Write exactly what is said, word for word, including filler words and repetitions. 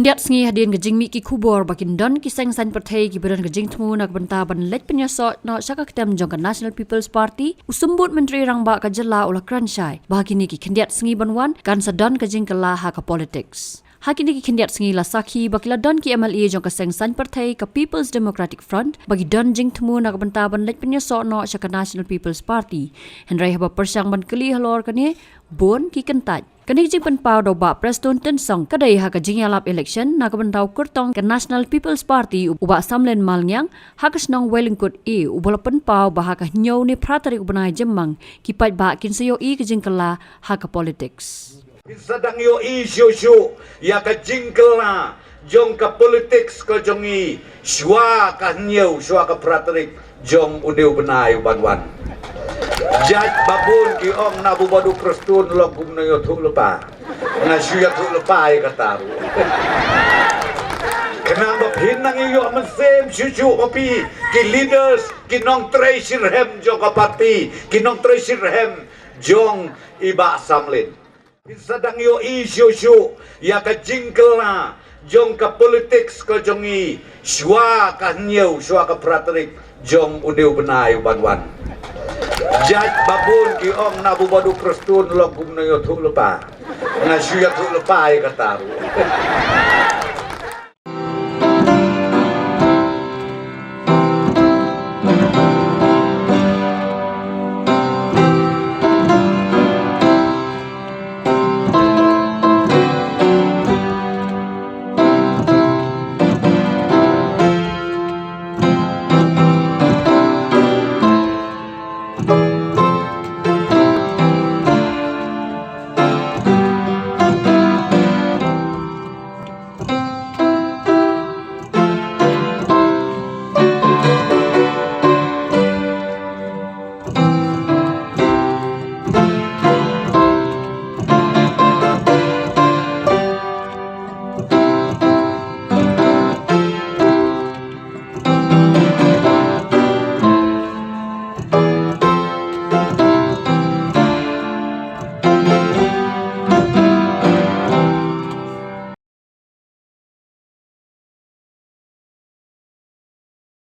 Khyndiat sngi hadien ka jingmih ki khubor ba kin don ki seng saiñ pyrthei kiba don ka jingthmu na ka bynta ban leit pynïasoh noh sha ka ktem jong ka National People's Party, u Symbud Myntri Rangbah ka jylla u la kren shai ba ha kine ki khyndiat sngi ban wan kan sa don ka jingkylla ha ka politics. Ha kine ki khyndiat sngi la sakhi ba ki la don ki M L A jong ka seng saiñ pyrthei ka People's Democratic Front ba ki don jingthmu na ka bynta ban leit pynïasoh noh sha ka National People's Party. Hynrei haba pyrshang ban kylli halor kane, bun ki kyntait. Kane ka jingpynpaw da u Bah Prestone Tynsong ka dei ha ka jingïalap election na ka bynta u kyrtong ka National People's Party, u Bah Samlin Malngiang, ha ka shnong Wailyngkut A, uba la pynpaw ba ha ka hynñiew ne phra tarik u bnai Jymmang ki paidbah kin sa ïohi ka jingkylla ha ka politics. Kin sa dang ïohi shuh shuh ïa ka jingkylla jong ka politics ka jong i shuwa ka hynñiew, shuwa ka phra tarik jong une u bnai u ban wan. Jait ba bun ki ong na bu ba u Prestone long kumno ïathuh lypa. Nga shu ïathuh lypa ïa kata ruh. Khnang ba phin nang ïoh mynsiem shuh shuh ba phi ki leaders, ki nongtrei shitrhem jong ka party, ki nongtrei shitrhem jong i Bah Samlin. Kin sa dang ïohi shuh shuh ïa ka jingkylla jong ka politics ka jong i shuwa ka hynñiew, shuwa ka phra tarik jong une u bnai u ban wan. Jait ba bun ki ong na bu ba u Prestone long kumno ïathuh lypa. Nga shu ïathuh lypa ïa kata ruh.